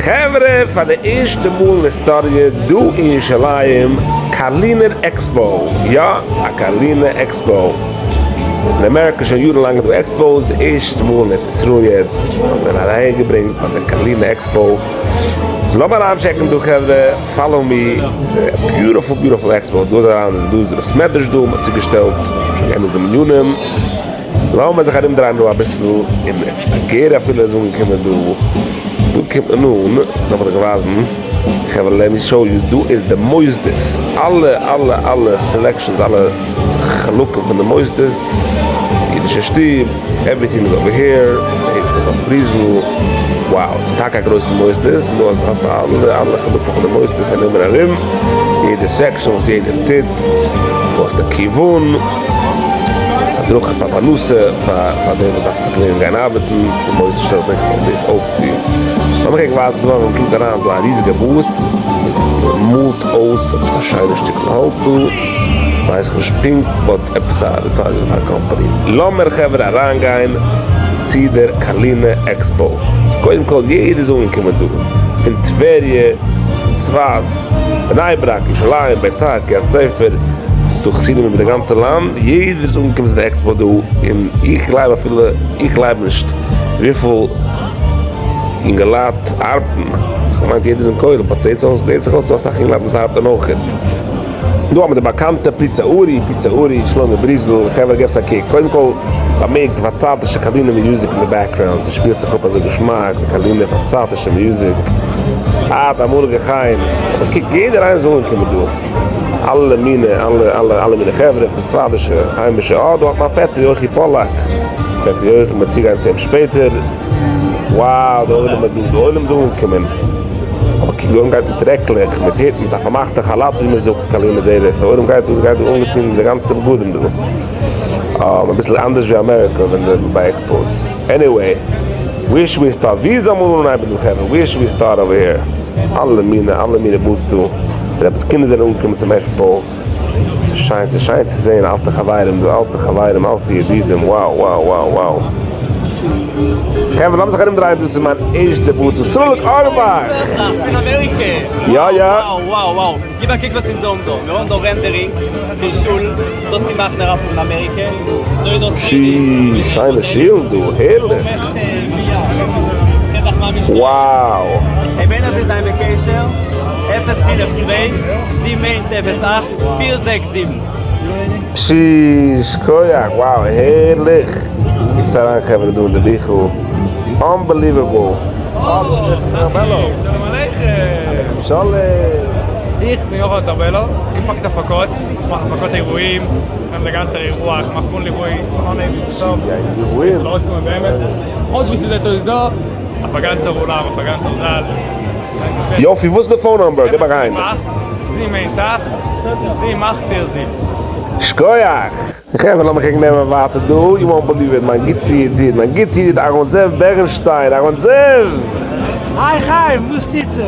חברה, פאר די ערשטע מאל אין היסטאריע דא אין ירושלים, קארלינער עקספאו! יא, א קארלינער עקספאו! אין אמעריקא איז שוין יארן לאנג דא עקספאוס, די ערשטע מאל אין ארץ ישראל יעצט האט מען אהערגעברענגט ביי די קארלינער עקספאו. סאו לאמיר אריינטשעקן דא חברה, follow me, ס'איז א beautiful beautiful expo, דא איז אריין, דא איז די בית מדרש דא, מ'האט צוגעשטעלט, שוין געענדיגט די מנינים. לאמיר זיך ארום דרייען דא אביסל, און א גר אפילו איז אנגעקומען דא, דא קומט מען אן, לאמיך דיך ווייזן, חברה let me show you, דא איז די מוסדות, אלע אלע אלע selections, אלע חלקים פון די מוסדות, אידישע שטוב, everything איז over here, בריזל, wow, ס'איז טאקע א גרויסע מוסדות, און דא האסטו אלע אלע חלקים פון די מוסדות ארום און ארום, יעדע section וואס יעדער טוט, דא האסטו כיוון. הדרכה פאר פרנסה, פאר דעם וואס דארף זיך לערנען גיין ארבעטן, די מוסד שטעלט זיך דאס אויך צו. לאמיך ענק ווייזן דא ווען מ'קומט אריין דא א ריזיגע booth, מ'מאלט אויס עפעס א שיינע שטיקל האלץ דא, ווייס איך נישט פונקט but עפעס א advertising פאר א קאמפאני. לאמיר חברה אריינגיין צו דער קארלינע עקספאו. קודם כל יעדער איז אנגעקומען דא, פון טבריה, צפת, בני ברק, ירושלים, ביתר, קריית ספר, ס'דא חסידים איבער די גאנצע לאנד, יעדער איז אנגעקומען צו די עקספאו דא, און איך גלייב אפילו, איך גלייב נישט וויפיל אינגעלייט ארבעטן, איך האב געמיינט יעדער איז אין כולל, but זעהט זיך אויס ס'דא אסאך אינגעלייט וואס ארבעטן אויכעט. דא האט מען די באקאנטע פיצא ארי, פיצא ארי, שלמה בריזל, חברה געבטס א קוק, קודם כל באמערקט די פארצייטישע קארלינער music אין די background, ס'שפילט זיך אפ אזוי געשמאק, די קארלינער פארצייטישע music, אה די אמאליגע חיים, אבער קוק יעדער איינער איז אנגעקומען דא. אלע מינע אלע אלע אלע מינע חברה פון ספרדישע היימישע אה דא האט מיין פעטער יוחי פאללאק פעטער יוחי מ'וועט צוגיין צו אים שפעטער wow די עולם איז דא די עולם איז אנגעקומען אבער קוק די עולם גייט מיט רעקלעך מיט היט מיט א פארמאכטע כאלאט ווי מ'זאגט קארלינער דרך די עולם גייט דא גייט דא אנגעטון די גאנצע בגדים דא אביסל אנדערש ווי אמעריקא ווען די ביי expos anyway where should we start ווי זאל מען אנהייבן דא חברה where should we start over here אלע מינע אלע מינע booths דא און עפעס קינדער זענען אנגעקומען צום עקספאו ס'איז שיין ס'איז שיין צו זעהן אלטע חברים דא אלטע חברים אלטע ידידים wow wow wow wow חברה לאמיר זיך ארום דרייען דאס איז מיין ערשטע booth סרוליק אורבאך! פון אמעריקע! יא יא! wow wow wow גיב א קוק וואס אונז האבן דא, מיר האבן דא rendering פון שול, דאס איז מחנה רב פון אמעריקע, דא איז דא פשי, שיינע שול דא, הערליך! Wow! אויב איינער וויל זיין בקשר, אפס פינף צוויי, זיבן איינס אפס אכט, פיר זעקס זיבן. פשי, שכוח, wow, הערליך! קוקטס אריין חברה דא אין די ביכל, unbelievable! שלום עליכם! עליכם שלום! איך בין יוחנן טרבלו, אימפקט הפקות, איך מאך הפקות אירועים, איך נעם די גאנצע אירוע, איך מאך פון ליווי, פון אנהייב ביז סוף, אירועים? ס'זאל אויסקומען באמת, כאטש ווי ס'זעט אויס דא, אויף א גאנצער אולם, אויף א גאנצער זאל. יופי, וואס איז די phone number? גיב אריין. זיבן איינס אכט, זיבן אכט פיר זיבן. שקויעך! חברה לאמיך ענק נעמען ווייטער דא, you won't believe it, מיין גוטע ידיד, מיין גוטע ידיד אהרן זאב בערנשטיין, אהרן זאב! היי חיים, וואס טוט זיך?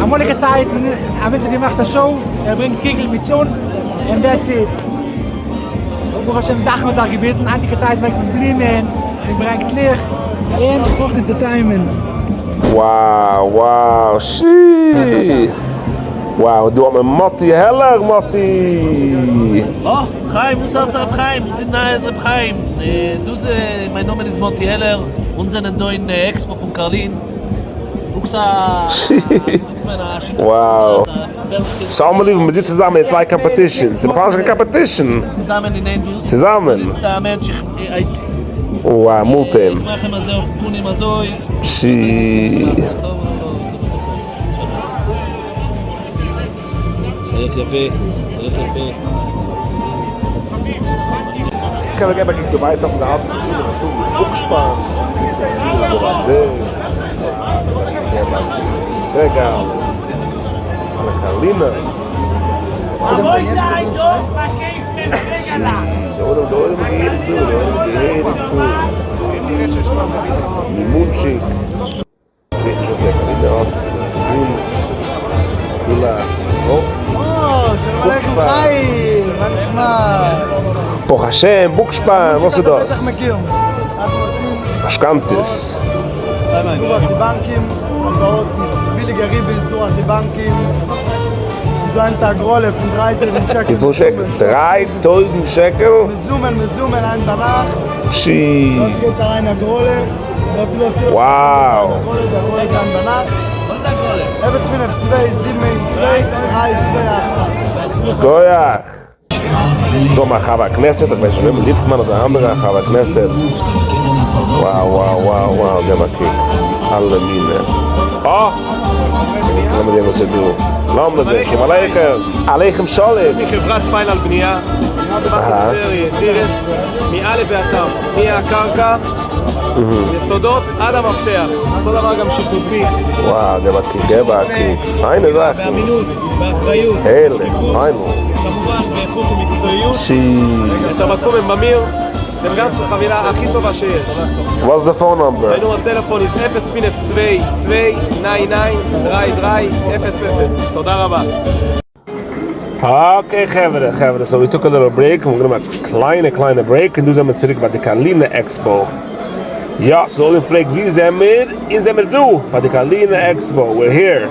אמאליגע צייטן, א מענטש האט געמאכט א show, ער ברענגט קוגל מיט טשולנט, און that's it. ברוך השם זאכן האט זיך געביטן, היינטיגע צייט ברענגט מען בלומען, מען ברענגט ליכט, און אויך entertainment. Wow wow שי! Wow דא האט מען מאטי העלער מאטי! אה, חיים, וואס האלט זיך ר' חיים? וואס איז נייעס ר' חיים? דא איז, מיין נאמען איז מאטי העלער, אונז זענען דא אין עקספא פון קארלין, קוקסט א, ווי זאגט מען, א שיתוף פעולה, א ס'איז unbelievable, מ'זיצט צוזאמען אין צוויי competitions, ס'איז בכלל נישט קיין competition. זיצט צוזאמען אין איין דאס, צוזאמען. זיצט א מענטש, איך, וואו, מאלט אים. איך מאך אים אזוי אויפן פנים אזוי. פשי. איך יפה, איך יפה. קען מען געבן א קוק דא ווייטער אויף די אלטע חסידים און טאג מיט בוקשפאן, חסידים דא הזה, סעגאל, אלע קארלינער. די עולם די עולם איז געהעריג דא, די עולם איז געהעריג דא. לימונטשיק. זעט נישט אויס ווי א קארלינער האט זון אבדולא בוקשפאן. ברוך השם בוקשפאן וואס איז דאס? משכנתאות. דורך די באנקים, הלוואות מיט ביליגע ריבית דורך די באנקים, ס'איז דא היינט א הגרלה פון דריי טויזנט שקל וויפיל שקל? 3000 שקל? מזומן מזומן היינט ביינאכט, פשי. דאס גייט אריין הגרלה, דאס איז דאס Wow. הגרלה, די הגרלה איז היינט ביינאכט, אפס פינף צוויי זיבן איינס צוויי דריי צוויי אכט אכט. שכוח. דא מיין חבר הכנסת, איך ווייס נישט וועמען ליצמאן אדער אנדערע חבר כנסת, wow wow wow wow געב א קוק, אלע מינע, אה! לאמיר זען וואס איז דא, לאמיר זען, שלום עליכם, עליכם שלום. מחברת פיינל בנייה, דירות, מא' ועד ת', מהקרקע, יסודות עד המפתח, אותו דבר גם שיפוצים. וואו, געב א קוק, געב א קוק, פיינע זאכן. באמינות, באחריות, הערליך, פיין. כמובן באיכות ומקצועיות. שי. את המקום הם במיר, דעם גאנצן חבילה הכי טובה שיש. What's the phone number? מיין נומער טעלעפאן איז 0 5 2 2 9 9 3 3 0 0. תודה רבה. Okay חברה, חברה, so we took a little break, מיר גענומען א קליינע קליינע break, און דא זעמיר צוריק ביי די קארלינע expo. יא, so די עולם פרעגט ווי זעמיר? אונז זעמיר דא ביי די קארלינע expo, we're here.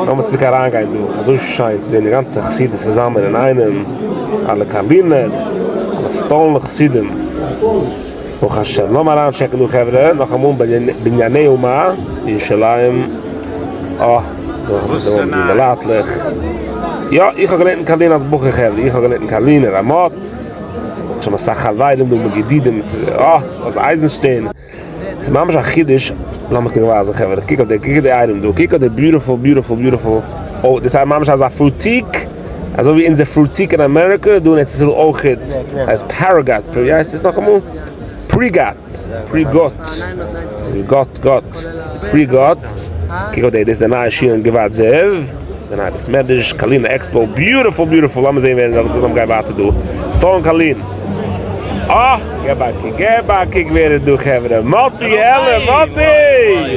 לאמיר צוריק אריינגיין דא, אזוי שיין צו זען די גאנצע חסידות צוזאמען אינאיינעם, אלע קארלינער, אלע סטאלינער חסידים, ברוך השם. לאמיר אריינטשעקן דא חברה, נאכאמאל בנייני האומה, ירושלים, אה, דא האבן מיר די אינגעלייטלעך, יא, איך האב געלערנט אין קארלין אלס בחור חברה, איך האב געלערנט אין קארלין אין רמות, ברוך השם אסאך חברים דא מיט ידידים, אה, דא איז אייזנשטיין, ס'איז ממש א חידוש, לאמיך דיר ווייזן חברה, קוק אויף די, קוק אויף די אייטעם דא, קוק אויף די beautiful beautiful beautiful, אוי דאס איז ממש אזא פרוטיק, אזוי ווי אונזער פרוטיק אין אמעריקא, דא אין ארץ ישראל אויכעט, ס'הייסט פאראגאט, ווי הייסט עס נאכאמאל? פריגאט, פריגאט, גאט גאט, פריגאט, קוק אויף די, דאס איז די נייע שול אין גבעת זאב, די נייע בית מדרש, קארלינער expo, beautiful beautiful, לאמיר זען ווער נאך דא, לאמיר גיין ווייטער דא, סטאלין קארלין, אה! געב א קוק, געב א קוק ווער איז דא חברה, מאטי העלער, מאטי!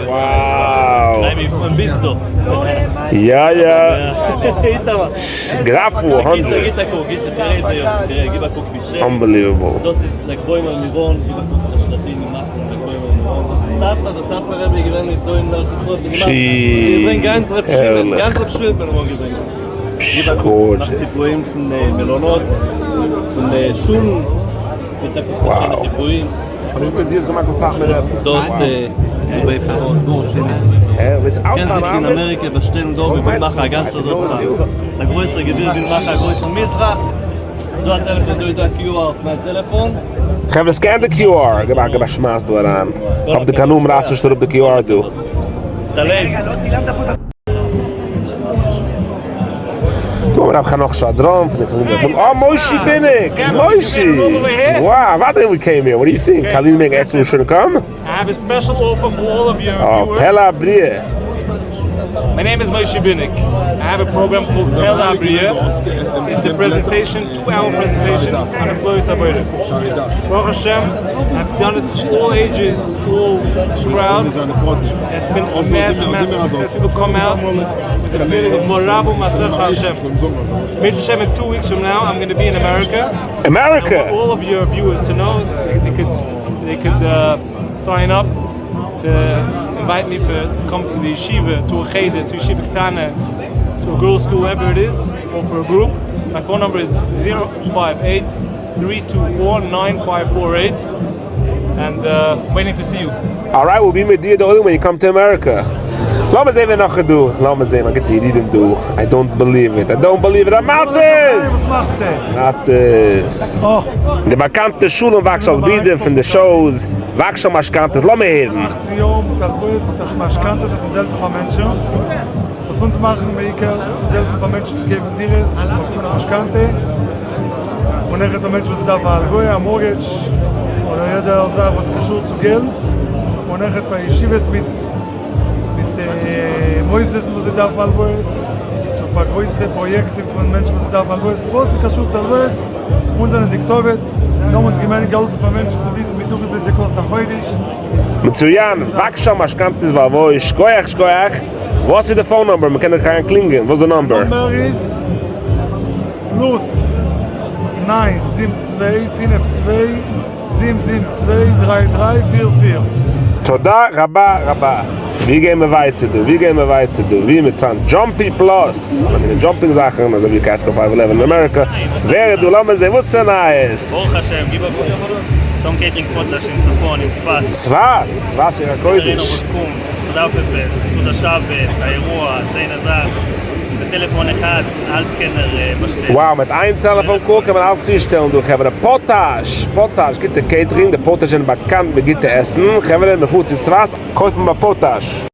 Wow! יא יא! גראפו הונדרעט! Unbelievable! פשי! הערליך! פש gorgeous! Wow! חברה scan די QR, געב א געב א שמייס דא אריין, כ'האף די קנאים רייסן נישט אראפ די QR דא. דא האבן מיר רב חנוך שדרן פון די קארלינער רבנים, אה מושי ביניק! מושי! Wow, וואט דען we came here, what do you think? קארלין מעג עסן ראש השנה קאם? אה, פלא הבריאה. My name is Moshe Binik. I have a program called פלא הבריאה. It's a presentation, 2 hour presentation on נפלאות הבורא. ברוך השם, I've done it to all ages, all crowds. It's been a massive, massive success. People come out with the feeling of מה רבו מעשיך השם. אם ירצה השם, in 2 weeks from now, I'm going to be in America. America! I want all of your viewers to know they could sign up to invite me for to come to the yeshiva, to a cheder, to yeshiva ketana, to a girls' school, wherever it is, or for a group. My phone number is 058 324 9548 and waiting to see you. Alright, we'll be מיט דיר דא when you come to America. לאמיר זען ווער נאך איז דא. לאמיר זען, מיין גוטע ידידים דא. I don't believe it. I don't believe it. מאטיס! מאטיס. די באקאנטע שלום וואגשאל'ס ברודער פון די shows, וואגשאל משכנתא'ס. לאמיר הערן. ציון, תרבות, משכנתא'ס איז העלפן פאר מענטשן. וואס אונז מאכן בעיקר, איז העלפן פאר מענטשן צו געבן דירות, באקומען א משכנתא. און אויך פאר מענטשן וואס דארפן א הלוואה, א mortgage, אדער יעדע זאך וואס קשור צו געלט. און אויך פאר ישיבות מיט מוסדות וואס זיי דארפן הלוואות, צו פאר גרויסע פראיעקטן פון מענטשן וואס זיי דארפן הלוואות, וואס איז קשור צו הלוואות, אונז זענען די כתובת, מיר האבן אונז געמיינט געהאלפן פאר מענטשן צו וויסן בדיוק וויפיל זיי קאסט א חודש. מצוין, וואגשאל משכנתא'ס והלוואות, שכוח שכוח, וואס איז די phone number? מ'קען דיך אריין קלינגען, וואס איז די number? Number איז פלוס 9 7 2 5 2 7 7 2 3 3 4 4. תודה רבה רבה. ווי גייען מיר ווייטער דא? ווי גייען מיר ווייטער דא? ווי מיט פאן דזשאמפי פלאס? אלע מיני jumping זאכן אזוי ווי קעטסקיל five eleven אין אמעריקא. ווער איז דא? לאמיר זעהן וואס איז נייעס? ברוך השם, גיב א שלום catering פאטאש אין צפון אין צפת. צפת! צפת עיר הקודש. יעדער איינער וואס קומט, וואס דארף עפעס, סעודת שבת, א אירוע, א שיינע זאך, בטלפון אחד אלץ קען ער באשטעלן. Wow מיט איין טעלעפאן call קען מען אלץ צושטעלן דא חברה פאטאש! פאטאש גוטע catering, די פאטאש זענען באקאנט מיט גוטע עסן, חברה מען פארט צו צפת קויפט מען ביי פאטאש.